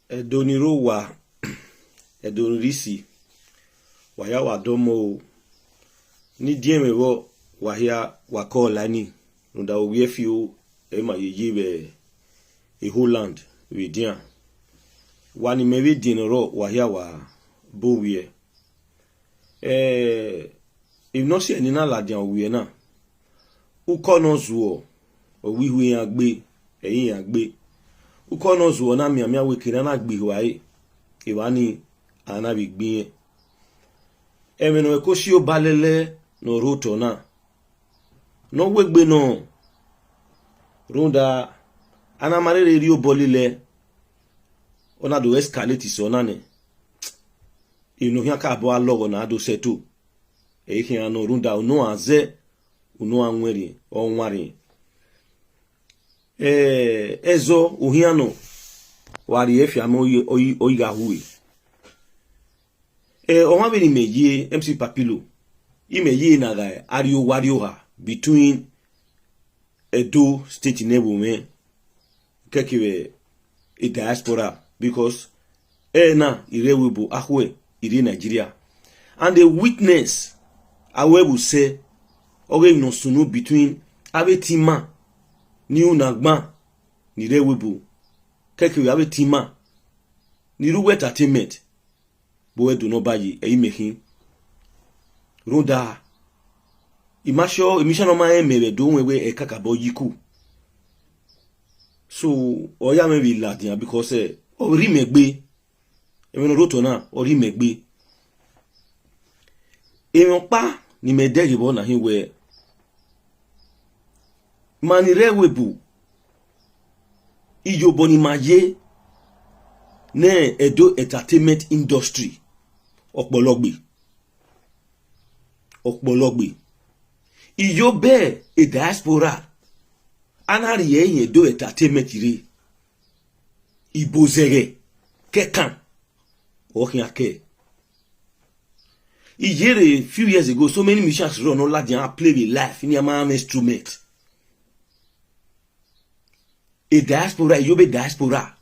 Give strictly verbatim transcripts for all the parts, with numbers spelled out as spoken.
Ẹdo ni rre owa, Ẹdo ni rre isi, wa hia wa dọmọ o. Ne I diẹmwẹ vbọ, wa hia wa kọ la ni, rhunmwuda ovbi ẹfe o, ẹ ma ye ye vbe e Holland vbe edian. Wa ne imẹ vbe diẹn ne ọ rrọọ, wa hia wa bo wiẹ. Eh, emwi ne ọ si ẹre ne I na ladian wiẹ na, ukọ ne ọ zuọ, ọ wẹ ihu iran gbe, ẹ i re iran gbe. Ukọ ne ọ zuọ na mianmian wẹ ke ne a na gbe iho ẹre, evba ni a na vbe gbe irẹn. Ẹmwẹ ne ọ ko si oba lẹlẹ ne ọ rre otọ na, ne ọ wegbe nọ, rhunmwuda a na ma rherhe rhie obọ lele ẹe, ọ na do escalate sẹ ọna nẹ. Emwi ne ọ khian ka bọ a lọghọ ne a do sẹto. Ẹ i khian nọ rhunmwuda unu a zẹ, unu a wọn rre, ọ wan rre. Eh, ẹzọ ohian nọ, wa rhie fiamọ ọ i, ọ i, ọ i gha hue. Eh, ọmwa vbene imẹ ye MC Papilo, imẹ ye na gha rrie owa rrie oha between Edo State ne ẹvbo mwẹ, kẹkevbe e diaspora, because ẹre na I rre ẹvbo ebo, akhuẹ I rre Nigeria. And the witness, a ru ẹvbo sẹ, ọghe emwi ne ọ sunu between avbe team ni ru ne a gban ni rre ẹvbo ebo, kẹkevbe avbe team ni rre uwu entertainment, vbe Ẹdo ne ọ ba ye, ẹ i mẹ khin. Rhunmwuda, I ma sure, emwi isan ne ọ ma rẹn mẹ vbe Ẹdo wẹn wẹ ẹ kakabọ ye iku. So, ọ ya mwẹ vbe ladian because, eh, ọ rhie imẹ gbe. Ẹmwẹ ne ọ rre otọ na, ọ rhie imẹ gbe. Emwi ọkpa ne imẹ dẹghe vbọ na hin wẹ, ma ni rre ẹvbo ebo, iyobọ ne ima ye ne Edo entertainment industry, ọ kpọlọ gbe, ọ kpọlọ gbe. Iyobọ e diaspora, a na rhie ẹre hin Edo entertainment rre. Ibo zẹghẹ, kẹkan, ọ khian kẹ. I yere few years ago, so many musicians run no ladian a play vbe live, ne a ma mwẹ instrument. E diaspora, Iyobo diaspora,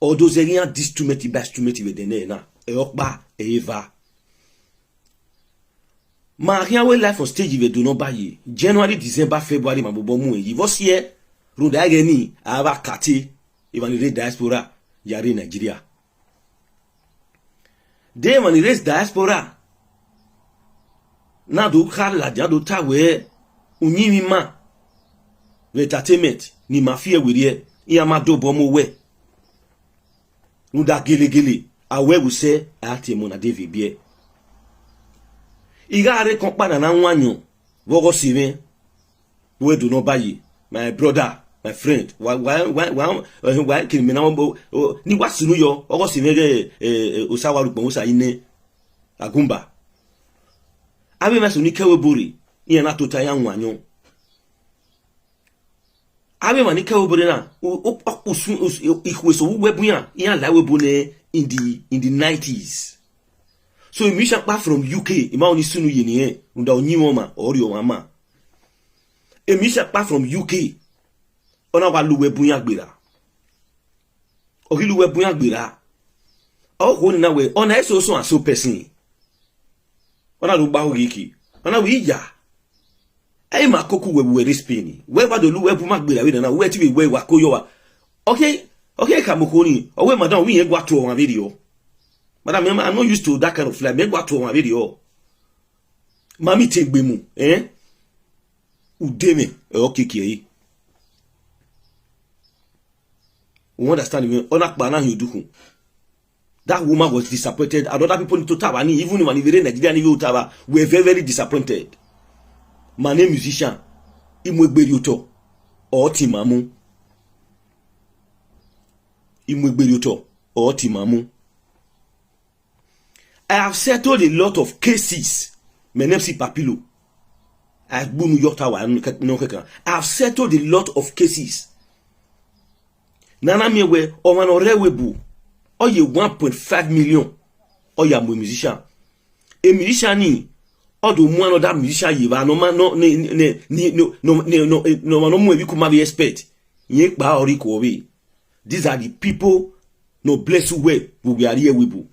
ọ do zẹ ghi iran di instrument ba instrument vbe ẹdẹnẹrẹ na, ẹ ọkpa, ẹ eva. Ma khian wẹ live on stage vbe Ẹdo ne ọ ba ye, January, December, February, ma bọbọ mu ẹn yi vbọ siẹ, rhunmwuda ẹghẹ ni a vba kate emwa ni rre diaspora ya rre Nigeria. De emwa ni rre diaspora na do kha ladian do ta wẹ, uyinmwẹ ima vbe entertainment ne ima fi ẹe werriẹ, iran ma dobọ mu owẹ. Rhunmwuda gelegele, a wẹ vbe usẹ, a tie ẹmwẹ na de vbe biẹ. I gha rre ekọnkpa na na wan ayọn vbe ọghe ọse mwẹ, vbe Ẹdo ne ọ ba ye, my brother, my friend, wa, wa, wa, wa, eh, wa kere mẹ na, o, o, ni wa sunu yọ, ọghe ọse mwẹ ghẹ, eh, eh, osa wa ru ukpọn, osa i nẹ, Agumba. Avbe emwa eso ni ke ẹvbo ebo rre, iran na tota iran wan ayọn. Avbe emwa ni ke ẹvbo ebo rre na, u-, u-, usun, us-, ikhuo eso vbe uwu ẹbu iran, iran la ẹvbo ebo nẹ in the, in the nineties. So, emwi isan kpa from U K, ima ọni sunu ye ne irẹn, rhunmwuda uyinmwẹ ọmwa, ọ rrie ọmwa ma. Emwi isan kpa from U K, ọ na wa la uwu ẹbu iran gberra. Ọ ghi la uwu ẹbu iran gberra. Ọ khuo ni na wẹ, ọna eso so and so person. Ọ na do gba ho ghi ki. Ọ na wẹ iya. Ẹ i ma koko uwẹ vbe uwẹ rre Spain. Wẹ wa do la uwu ẹbu ima gberra vbe nana, wẹ te vbe wẹ wa ko yọ wa. Ọ khian, ọ khian khama okhuo ni, ọ wẹ madam, wẹ irẹn gua tuẹ ọmwa vberriọ. Madam, I'm not used to that kind of life. Mẹ gua tuẹ ọmwa vberriọ. Ma miẹn te egbe mu, eh? Ude mwẹ, ẹ ọ kiekie ẹre. You understand me? Ọ na kpa na hin odukhun. That woman was disappointed, and other people need to taba ni, even when they Nigeria ni taba, were very, very disappointed. Ma ne musician, I mu egbe rhie otọ, ọ tie ima mu. I mu egbe rhie otọ, ọ tie ima mu. I have settled a lot of cases. My name is Papilo. I gbunu yọ ta wa no kekan. I have settled a lot of cases. Ne a na miẹn wẹ, ọmwa ne ọ rre ẹvbo ebo, ọ ye one point five million, ọ ya mu musician. E musician ni, ọ do mu another musician ye evba, ne ọ ma, ne, ne, ne, ne, ne, ne, ne, ne, ne ọmwa ne ọ mu emwi ke ma vbe expect, irẹn kpa ọ rre ikuo vbe. These are the people no bless you well, we will are here we bu.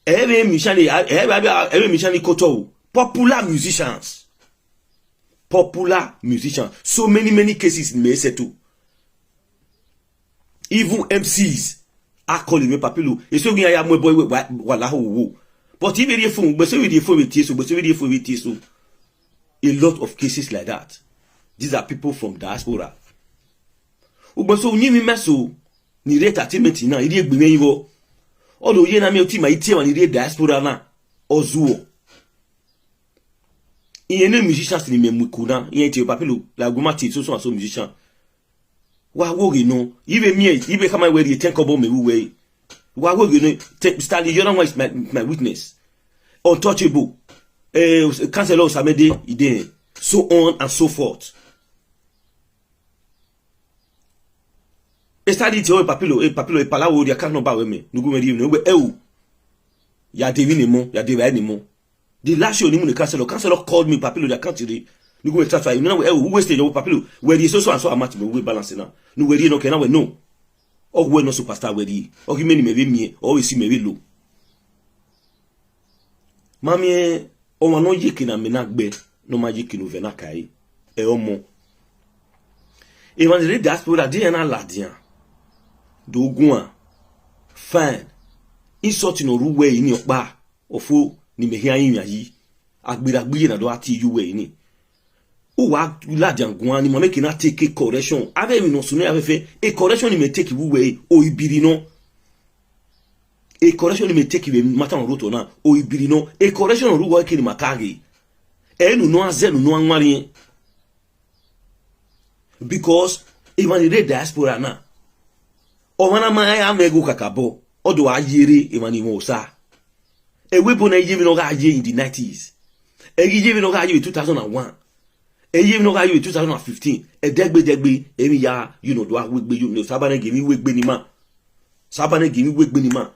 Every musician, every, every musician, culture, popular musicians. Popular musician. So many, many cases may settle. Even M Cs are calling me Papilo. Eso ghi ya mu ẹbọ iwe, wa, wa la ho wo. But if you phone, but so you phone with T S O, but so you phone with T S O. A lot of cases like that. These are people from diaspora. Ugbẹn so uyinmwẹ ima so ni rre entertainment na, I rhie egbe mwẹ yi vbọ. Ọ do ye na miẹn oti ma i tie emwa ni rre diaspora na, ọ zuọ. Irẹn ne musicians ni mẹ mu iku na, irẹn tie Papilo, la gu ma tie so so and so musician. Wa wo ghe nọ, I vbe miẹn, I vbe khama wẹ rhie ten kọbọ mẹ vbe uwẹ. Wa wo ghe nọ, te-, Stanley, your one is my, my witness. Untouchable, eh, Councillor Osamede, he dey, so on and so forth. E study te ọ Papilo, e Papilo, e palawo, the account number wẹ mẹ, nugu mẹ rhie nọ, wẹ, ẹo. Ya de vbene mọ, ya de vbene mọ. The last show ni mu ne Councillor, Councillor called me, Papilo, the account rre. Nugu mẹ transfer, you know, wẹ, ẹo, who wasted your Papilo? Wẹ rhie so so and so amount, wẹ balance na. Nu wẹ rhie nọ kẹ na, wẹ no. Ọ wẹ nọ superstar wẹ rhie. Ọ ghi mẹ ne imẹ vbe miẹn, ọ vbe si mẹ vbe lo. Ma miẹn ọmwa ne ọ ye eke ne amẹ na gbe, ne ọ ma ye eke ne ovẹ na ka ẹre, ẹ ọmọ. Emwa ni rre diaspora, de iran na ladian, do guan, fine. Insult ne ọ rre uwẹ ẹre ni ọkpa, ọ fo ne imẹ khian rinmwian yi. Agberra gbe iye na do gha tie ye uwẹ ẹre ni. Uwa ladian guan ni ma make na take correction. Avbe emwi ne ọ sunu ya fẹfẹ, e correction ni mẹ take vbe uwẹ ẹre, o ibiri nọ. E correction ni mẹ take vbe matter ne ọ rre otọ na, o ibiri nọ. E correction ne ọ rre uwẹ ẹre ke ne ima ka ghe. Ẹ ne unu a zẹ ne unu a wanriẹn. Because emwa ni rre diaspora na, ọmwa na ma ya mwẹ igho kakabọ, ọ do gha ye rre emwa ni mwẹ Osa. Ẹvbo ebo na, ẹ i ye emwi ne ọ gha ye in the nineties. Ẹ ghi ye emwi ne ọ gha ye vbe two thousand and one. Ẹ i ye emwi ne ọ gha ye vbe two thousand and fifteen. Ẹdẹgbẹdẹgbe, emwi ya, you know, do gha wegbe, you know, Osanobua ne gie emwi wegbe ne ima. Osanobua ne gie emwi wegbe ne ima.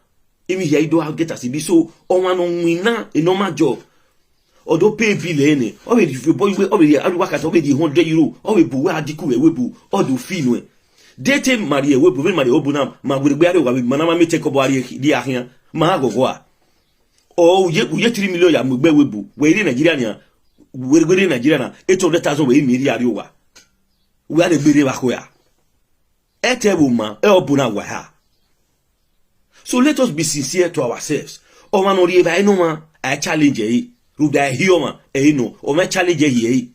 Emwi hia i do gha get as e be. So, ọmwa ne ọ winna, e normal job. Ọ do pay bill ẹre nẹ, ọ vbe rhie obọ iwe, ọ vbe rhie aruwa kata, ọ vbe rhie hundred euro, ọ vbe bu uwa adiku vbe ẹvbo ebo, ọ do fi nuẹn. De te ma rhie ẹvbo ebo, vbene ma rhie ẹvbo ebo na, ma werriegbe a rrie owa vbe ma na ma miẹn ten kọbọ a rrie, rrie akhian, ma ghọghọ a. Ọ, u ye, u ye three million ya mu egbe ẹvbo ebo, wẹ i rre Nigeria nian, werriegbe rre Nigeria na, eight hundred thousand wẹ i miẹn rhie a rrie owa. Wẹ a rhie egbe rre vbe akhuẹ a. Ẹtẹ vbe ma, ẹ ọ bu na wa ha. So let us be sincere to ourselves. Ọmwa ne ọ rhie evbare ne ọmwa, a challenge ẹre. Rhunmwuda ẹhi ọmwa, ẹre nọ, ọmwa challenge ẹhi ẹre.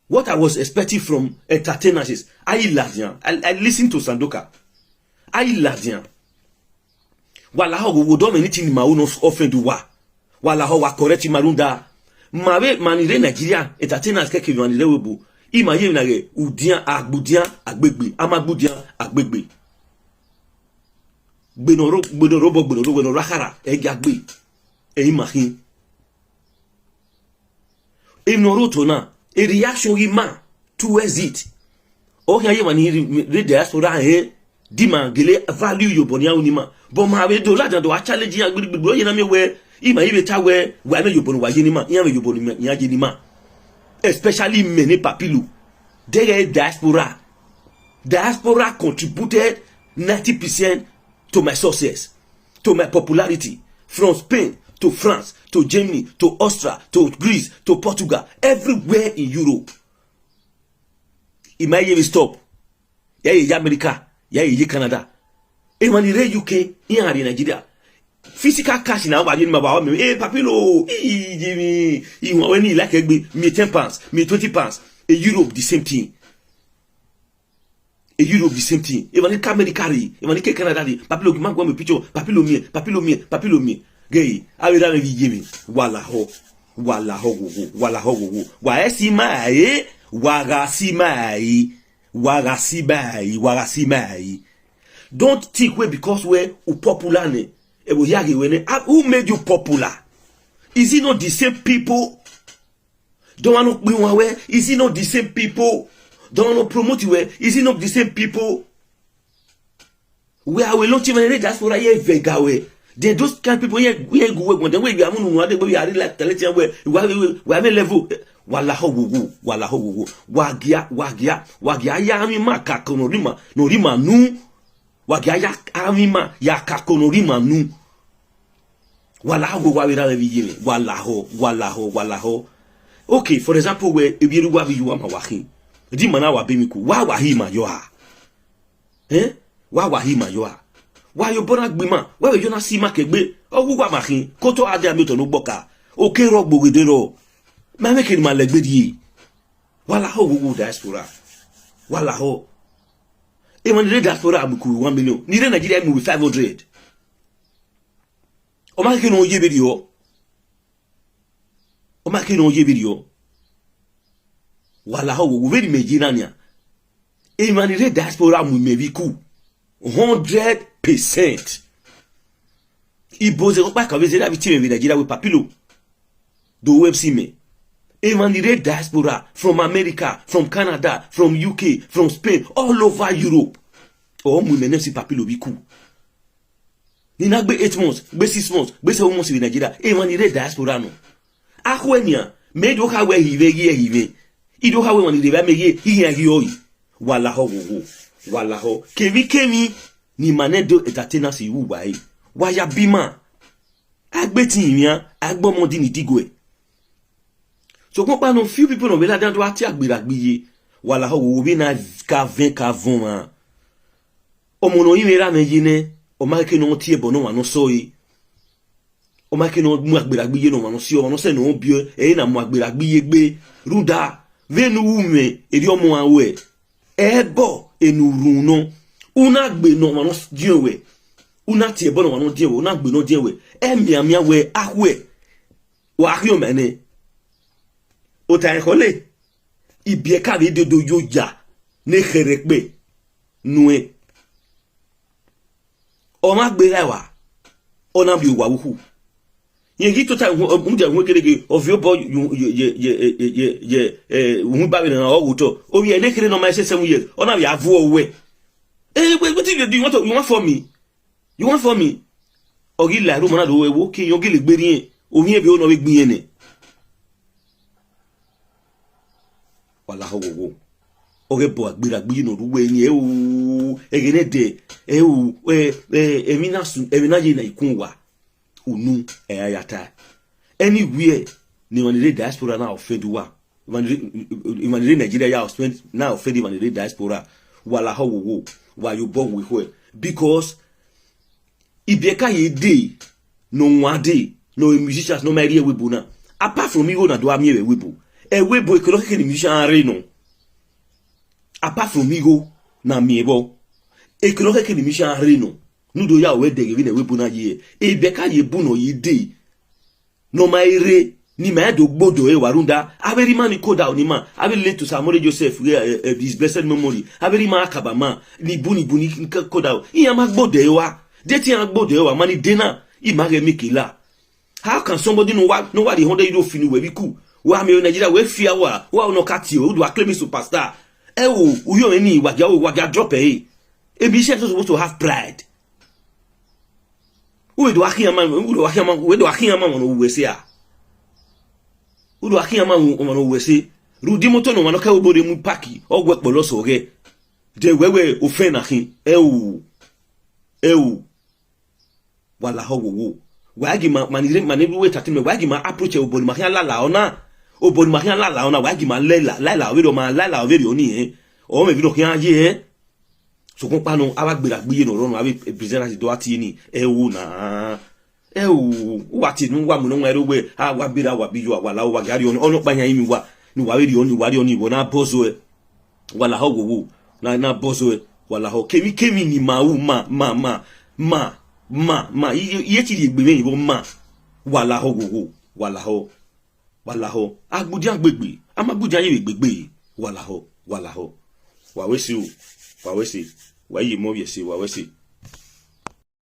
What I was expecting from entertainers is, a i ladian. I, I listen to Sandoka. A i ladian. Wa lahọ ghe owa, do mẹ anything ma unu offend uwa. Wa lahọ, wa correct ima rhunmwuda. Ma vbe, ma ni rre Nigeria, entertainers kẹkẹ emwa ni rre ẹvbo ebo. Ima ye emwi na ghe, udian, agbudian, agbegbe, a ma gbudian, agbegbe. Gbe ne ọ rre, gbe ne ọ rre obọ, gbe ne ọ rre owẹ, ne ọ rre akhara, ẹ i gia gbe. Ẹ i ma khin. Emwi ne ọ rre otọ na, e reaction ghi ma towards it. Ọ khian ye emwa ni rre, rre diaspora rẹn, di ma gele value iyobọ ne iran ru ne ima. But ma vbe do ladian do a challenge iran gbirigbi, ọ ye na miẹn wẹ, ima i vbe ta wẹ, wa mwẹ iyobọ ne uwa ye ne ima, iran mwẹ iyobọ ne iran ye ne ima. Especially mẹ ne Papilo. Deghẹ diaspora. Diaspora contributed ninety percent to my success, to my popularity, from Spain to France to Germany to Austria to Greece to Portugal, everywhere in Europe. I ma ye vbe stop. Ya ye ye America, ya ye ye Canada. Emwa ni rre U K, iran rrie Nigeria. Physical cash na wa rhie ne ima, wa mẹ, "Eh, Papilo, ii, ye emwi, I huan wẹ ne I like egbe, mi ten pounds, mi twenty pounds." E Europe the same thing. E Europe the same thing. Emwa ni ke America rre, emwa ni ke Canada rre, Papilo, gi ma guan mẹ picture, Papilo miẹn, Papilo miẹn, Papilo miẹn. Ghe, avbe erha mwẹ vbe iye mwẹ, wa lahọ, wa lahọ ghogho, wa lahọ ghogho. Wa ẹ si ima ẹre, wa gha si ima ẹre, wa gha si ima ẹre, wa gha si ima ẹre. Don't think wẹ because wẹ u popular nẹ, ẹvbo hia ghe wẹ nẹ. Ah, who made you popular? Is it not the same people? Dọmwa ne ọ kpe iwan wẹ, is it not the same people? Dọmwa ne ọ promote wẹ, is it not the same people? Wẹ a wẹ lọti emwa ne rre diaspora ye vẹ ga wẹ. Then those kind people, yeah, yeah, go work one. Then we are unu ade, we are like talent, yeah, we, we have, we have a level. Wa lahọ wowo, wa lahọ wowo. Wa gia, wa gia, wa gia ya mi ma ka ko no rima, no rima nu. Wa gia ya ami ma ya ka ko no rima nu. Wa lahọ wowo, wa vbe ra vbe ye mẹ. Wa lahọ, wa lahọ, wa lahọ. Okay, for example, wẹ ebi eru wa vbe yu wa ma wa khin. Di ma na wa be mi ku. Wa wa hi ma yọ a. Eh? Wa wa hi ma yọ a. Wa yo bọ na gbe ima, wa vbe yo na si ima ke egbe. Ọ wu wa ma khin, ko otọ a dia miotọ ne ugbọka. Oke rrọọ gbe oghe de rrọọ. Ma mwẹ ke ne ima lẹgbe rrie. Wa lahọ wowo diaspora. Wa lahọ. Emwa ni rre diaspora mu ku one million. Ni rre Nigeria mu five hundred. Ọ ma keke ne ọ ye vberriọ. Ọ ma keke ne ọ ye vberriọ. Wa lahọ wowo, vbene imẹ ye na nian. Emwa ni rre diaspora mu imẹ vbe iku. Hundred percent. Ibo zẹ ọkpa ka vbe zẹ da vbe tie mwẹ vbe Nigeria wẹ Papilo. Do wẹ si mẹ. Emwa ni rre diaspora, from America, from Canada, from U K, from Spain, all over Europe. Ọ mu imẹ ne MC Papilo vbe iku. Ni na gbe eight months, gbe six months, gbe seven months vbe Nigeria. Emwa ni rre diaspora nọ. Akhuẹ nian, mẹ do kha wẹ hi vbe ghi ẹ hi vbe. I do kha wẹ emwa ni rre evba mẹ ghi ihian ghi ọre. Wa lahọ wowo, wa lahọ. Kemwikemwi ne ima nẹ do entertainers ru uwa ẹre. Wa ya bi ima. A gbe etiyin mwian, a gbe ọmọ di ni diguẹ. Sokpan ọkpa nọ, few people nọ vbe ladian do gha tie Agberagbe iye. Wa lahọ wowo, vbene a ka vẹn ka vọn mwa. Ọmọ ne ọ rinmwian erha mwẹ ye nẹ, ọ ma keke ne ọ tie ẹbọ ne ọmwa ne ọ sẹ ọre. Ọ ma keke ne ọ mu Agberagbe iye ne ọmwa ne ọ si, ọmwa ne ọ sẹ ne ọ biẹ, ẹre na mu Agberagbe iye gbe. Rhunmwuda, vbene u ru mwẹ erriọ ọmọ ruẹ, ẹbọ ne u ru nọ, u na gbe ne ọmwa ne ọ diẹn ruẹ, u na tie ẹbọ ne ọmwa ne ọ diẹn ruẹ, u na gbe ne ọ diẹn ruẹ, ẹ mianmian wẹ akhuẹ, wa khian ọmwa nẹ. Ota ẹkhọle, ibiẹka vbe dodo yo ya ne khẹrhẹkpẹ nuẹn. Ọ ma gberra ẹe wa, ọ na miẹn owa vbe ukhu. Rẹn ghi tota mudia uhunmwu ekereghe, ọ viọ obọ ye, ye, ye, ye, ye, eh, uhunmwu iba vbe ne ọ ghe otọ. Ovbi ẹre ne kherhe ne ọ ma ẹse seven years, ọ na vbe a vuọ ruẹ. Eh, wait, wetin you dey do? You want to, you want for me? You want for me? Ọ ghi la erha ọmọ na do wẹ, wo ke irẹn, ọ gele gbe rhiẹn, ovbi irẹn vbe ro ne ọ vbe gbe irẹn nẹ. Wa lahọ wowo. Ọ ghẹ bọ Agberagbe iye ne ọ rre uwẹ eni, ẹ o, ẹghẹ ne ẹdẹ, ẹ o, ẹ, ẹ, emwi na sun, emwi na ye na ikun uwa. Unu, ẹ ra ya ta. Anywhere ne emwa ni rre diaspora na offend uwa, emwa ni rre, emwa ni rre Nigeria ya offend, na offend emwa ni rre diaspora, wa lahọ wowo, wa ye obọ wu ikhuẹ. Because ibiẹka ye dee ne ọ wan dee ne ọ re musicians ne ọ ma rrie ẹvbo ebo na. Apart from igho na do gha miẹn vbe ẹvbo ebo, ẹvbo ebo ekelọ khẹke ne musician rre nọ. Apart from igho na miẹn vbọ, ekelọ khẹke ne musician rre nọ. Ne u do ya ru ẹdẹ ghe vbene ẹvbo ebo na ye, ibiẹka ye bu ne ọ ye dee ne ọ ma rre, ne ima do gbodọ ẹre wa rhunmwuda, avbe erha ima ni koda ni ima, avbe late Osamore Joseph, eh, eh, his blessed memory, avbe erha ima Akabama, ni bu ni bu ni koda, iran ma gbodọ ẹre wa, de te iran gbodọ ẹre wa, ma ni de na, ima ghẹ miẹn ke la. How can somebody ne wa, ne wa rhie hundred euro fi ne uwẹ vbe iku, wa miẹn Nigeria, wẹ fi awa, wa nọ ka tie, u do a claim superstar? Ẹ o, u yo ni wa gia, wa gia drop ẹre. A musician is supposed to have pride. U vbe do a khian ma, u do a khian ma, u do a khian ma ọmwa ne ọ wu uwẹ ẹse a? U do a khian ma ọmwa ne ọ wu uwẹ ẹse? Rhunmwuda imoto ne ọmwa ne ọ ke ẹvbo ebo rre mu park, ọ wẹ kpọlọ sẹ ọghẹ. De wẹ wẹ ofẹn na khin? Ẹ o, ẹ o. Wa lahọ wowo. Wa gi ma, ma ni rre, ma ni rre uwẹ entertainment, wa gi ma approach ẹre, obọ ne ima khian lala ọna. Obọ ne ima khian lala ọna, wa gi ma lala, lala vberriọ, ma lala vberriọ ni ẹn. Ọ mwẹ vberriọ khian ye ẹn. Sokpan ọkpa nọ, avbe Agberagbe iye ne ọ rrọọ nọ, avbe presenters do gha tie ni, ẹ o na. Ẹ o, u wa tie ne u wa mu ne ọmwa ẹre wẹ, a wa bera, wa bi yo, a wa la, u wa gia rrie ọni, ọnọkpa yan rinmwian uwa, ne uwa vbe rrie ọni, uwa rrie ọni, vbe ọ na buzz ẹe. Wa lahọ wowo, na, na buzz ẹe, wa lahọ. Kemwikemwi ne ima ru, ma, ma, ma, ma, ma, ma, i, i, i ye te rhie egbe mwẹ vbọ ma. Wa lahọ wowo, wa lahọ. Wa lahọ, a gbudian gbegbe, a ma gbudian ye vbe gbegbe, wa lahọ, wa lahọ. Wa wẹ ẹse o, wa wẹ ẹse, wa ye emọ vbe ẹse, wa wẹ ẹse.